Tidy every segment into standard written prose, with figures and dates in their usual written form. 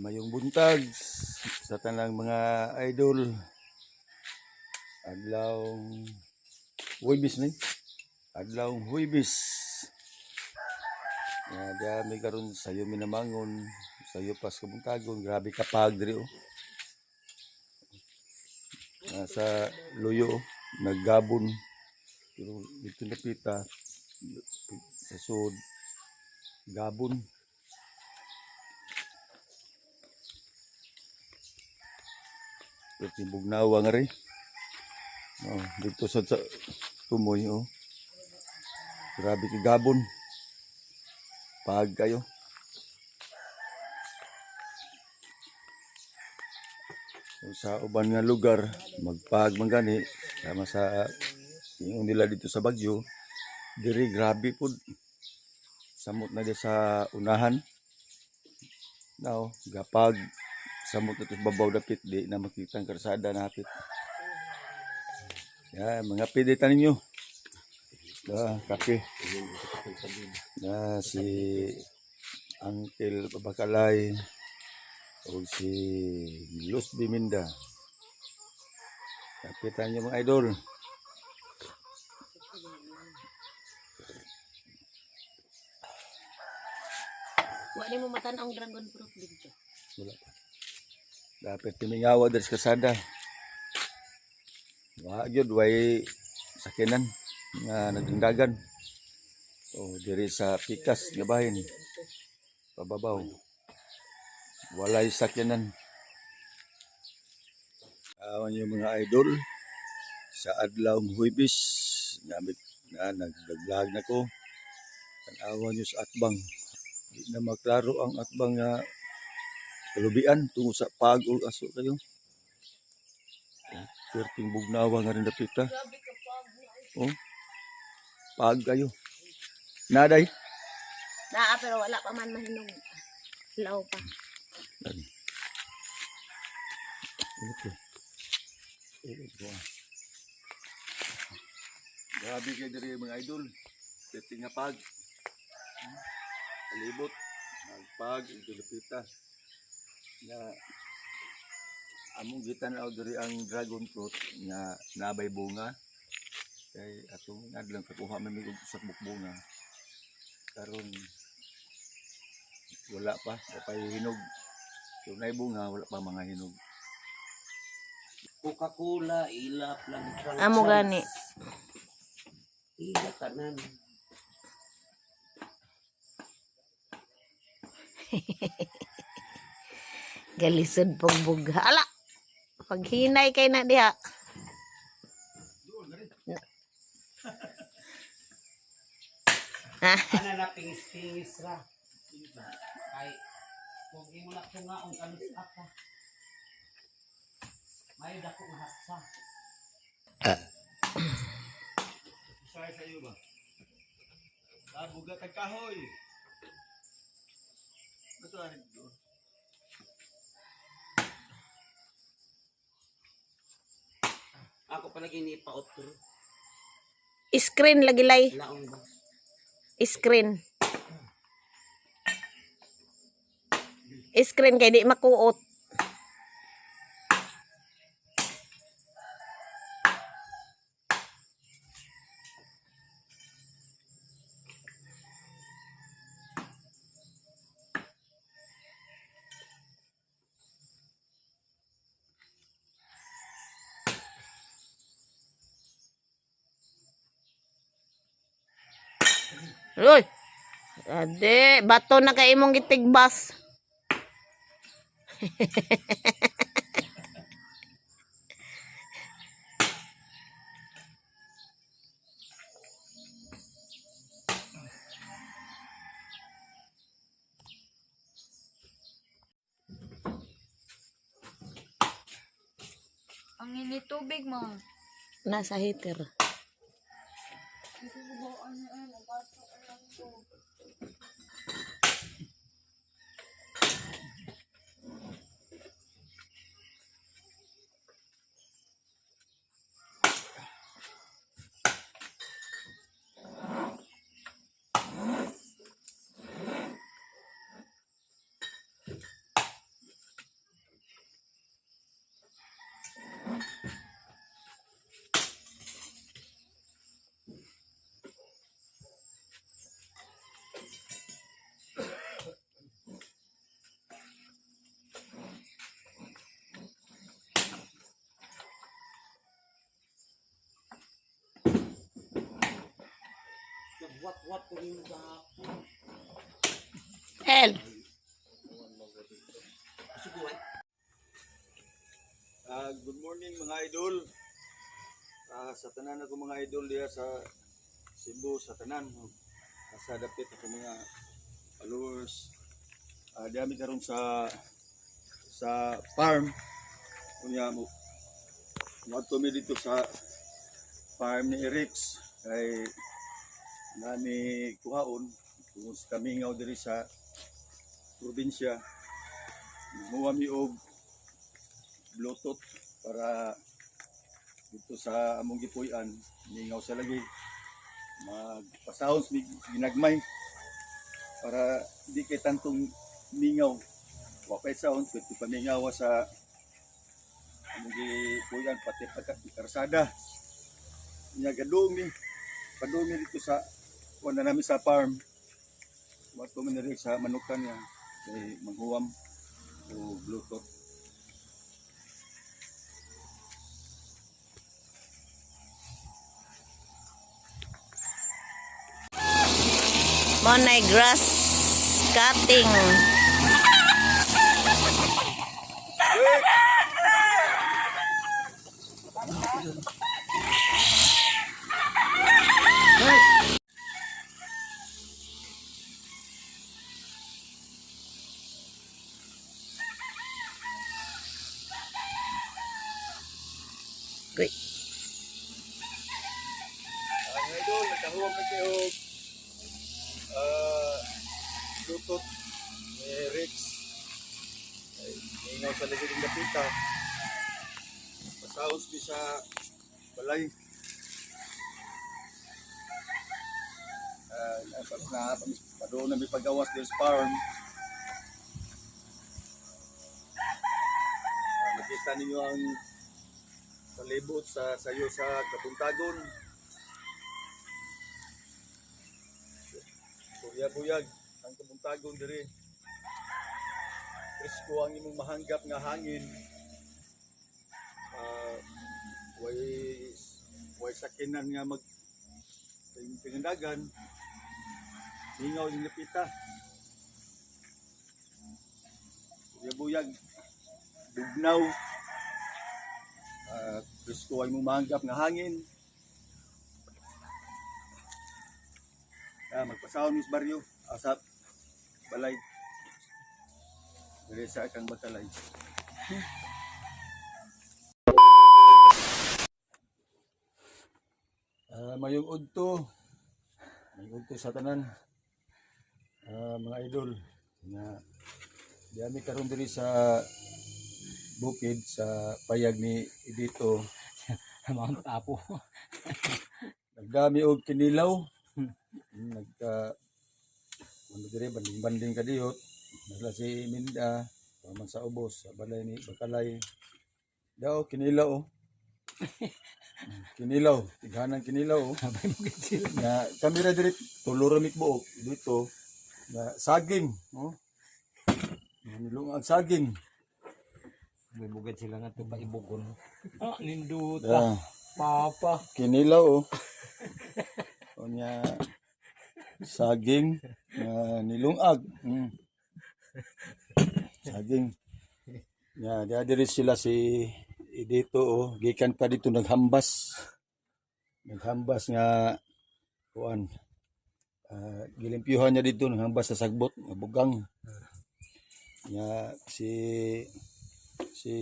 Maayong buntag sa tanang mga idol. Adlaw Huwebes ni. Adlaw Huwebes. Nga diya may karon sayo minamangon, sayo pas kabuntagon, grabe kapag diri oh. Nasa luyo oh, naggabon. Pero dito napita sa sud gabon. Pero tibugnawa nga rin. Oh, dito sa tumoy oh. Grabe kay gabon. Pag kayo. Kung sa uban nga lugar, magpag man gani sama sa ingon nila dito sa Bagyo, diri grabe pud. Samot na di sa unahan. Now, gapag samot na to sa babaw dapit di na makita ang karsada na hapit. Ya, mga pilitan ninyo. Da, kape. Na si Uncle Babakalay o si Luz Biminda. Kapitan niyo, mga idol. Wa ni mo matan-ang dragon fruit dito. Wala pa. Dapat timingawa diri sa kasada. Wa gyud way sakinan nga nagdingdagan. O diri sa pikas nga bahin. Pababaw. Walay sakyanan. Awan yung mga idol sa adlaw Huwebes namit na nagvlog na ko. Tan-awan niyo sa atbang. Di na maklaro ang atbang nga kalubian tungo sa pag ug aso kayo. Perting bugnawa nga rin dapita. Oh. Pag kayo. Naday. Naa pero wala pa man mahinog. Law pa. Ano to? Ito, ah. Grabe kayo diri, mga idol. Perting nga pag. Palibot. Nagpag ug dapita. Na among gitan-aw diri ang dragon fruit nga nabay bunga. Kay atong adlaw kakuha man mig og usa ka bunga. Karon wala pa, wa pa hinog. So nay bunga, wala pa mga hinog. Coca-Cola, ilap lang. Amo gani. Ila tanan. Galisod pagbugha. Ala. Paghinay kay na diha. Ana na pingis-pingis ra. Kay kung imo na tungaon kalus ka. May dako nga hatsa. Usay sa iyo ba? Bugat ang kahoy. Ito ani do. Ako pala ginipaot ko. Screen lagi lay. Laong ba? Screen. Screen kay di makuot. Uy. Ade, bato na kay imong gitigbas. Ang init tubig mo. Nasa heater. Wat-wat ko imo gahapon. El. Suguan. Good morning, mga idol. Sa tanan ako mga idol diha sa Cebu, sa tanan. Sa dapit ako mga followers. Diha mi karon sa farm. Unya mo moadto mi dito sa farm ni Erix kay nami kuhaon kung sa kamingaw diri sa probinsya. Muha mi og Bluetooth para dito sa among gipuy-an, mingaw sa lagi, magpasahon mi ginagmay para di kay tantong mingaw, wa pay sound pwede pamingaw sa among gipuy-an, pati pagka karsada nya. Gadumi mi, padumi dito sa kuan na namin sa farm. Wato mi diri sa manukan niya kay manghuwam o Bluetooth. Mo na grass cutting. Uy. Mga idol, nagkahuwag na kayo Bluetooth ni Rex. Ay, ingaw sa likod ng dapita. Pasaos mi sa balay. Na, padoon na mi pagawas din sa farm. Makita ninyo ang palibot sa sayo sa Kabuntagon. Buyag-buyag ang kabuntagon diri. Presko ang imong mahanggap nga hangin. Way way sakinan nga mag tingandagan. Hingaw yung lapita. Buyag-buyag. Bugnaw. Presko ang imong mahanggap nga hangin. Magpasahon mis baryo asap balay diri sa akang batalay. Mayong udto. Mayong udto sa tanan. Mga idol nga diami karon diri sa bukid sa payag ni dito. Mount Apo. Nagdami og kinilaw. Nagka ano dire, banding-banding kadiyot. Nagla si Minda paman sa ubos sa balay ni Bakalay. Daw kinilaw oh. Kinilaw, tighanan kinilaw oh. Abay mo gid sila. Na kami ra diri tulo ra mikbuok dito na saging oh. Nilung ang saging. May bugad sila nga to paibugon. Ah, ninduta. Da, Papa. kinilaw oh. Unya saging na nilungag. Saging. Ya, diha diri sila si dito oh, gikan pa dito naghambas. Naghambas nga kuan. Gilimpyuhan niya dito naghambas sa sagbot, nga bugang. Ya si si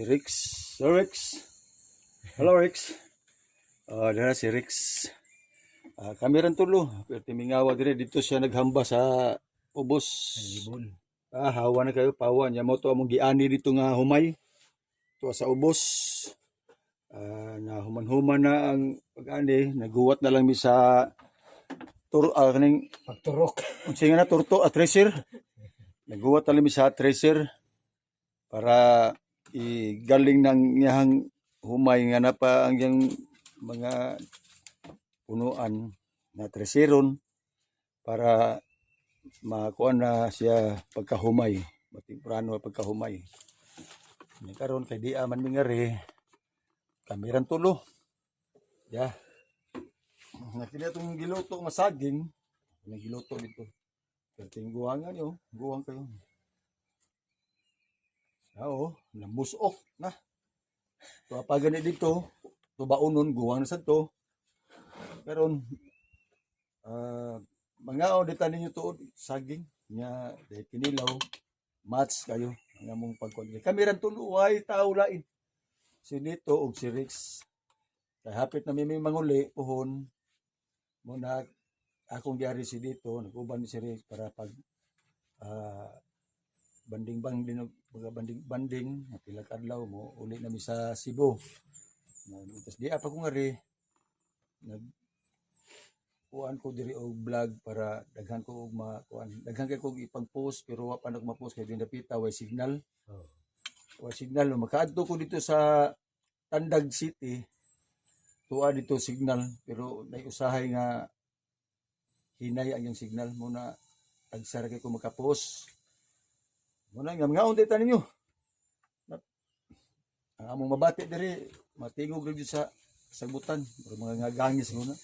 Rex, Sir Rex. Hello, Rex. Dira si Rex. Kami ran tulo, pero timingawa dire dito siya naghamba sa ubos. Ibon. Hawa na kayo pawa niya mo to among giani dito nga humay. Tuwa sa ubos. Na human-human na ang pag-ani, naguwat na lang mi sa tur kaning Pagturok. unsa nga na turto a tracer. Naguwat na lang mi sa tracer para igaling ng iyahang humay nga na pa ang iyang mga punuan na traceron para makuha na siya pagkahumay, matimprano pagkahumay. Nya karon kay di man mingari, kami ran tulo ya. Nakita itong giluto nga saging. May giluto dito. Perting guwangan yo, guwang kayo. Oo, namusok na. Tuwa pa gani dito, tubaunon, guwang na sad to. Karon mga dita ninyo tuod saging nya dahil kinilaw match kayo ang among pagkuan. Kami ran tulo ay tao lain. Si Nito og si Rex. Kay hapit na mi may manguli puhon muna akong diary si dito nag-uban ni si Rex para pag banding banding mga banding banding nga pila ka adlaw mo uli nami sa Cebu. Na tas di pa ko nga ri nag kuan ko diri og vlog para daghan ko og makuan, daghan kay ko og ipag-post pero wa pa nagma-post kay dinapita way signal. Oh. Way signal. Makaadto ko dito sa Tandag City, tuwa dito signal pero nay usahay nga hinay ang iyang signal muna, tagsara kay ko makapost muna nga mga unti ninyo. Ang among mabati diri matingog ra gyud sa sagbutan pero mga ngagangis muna.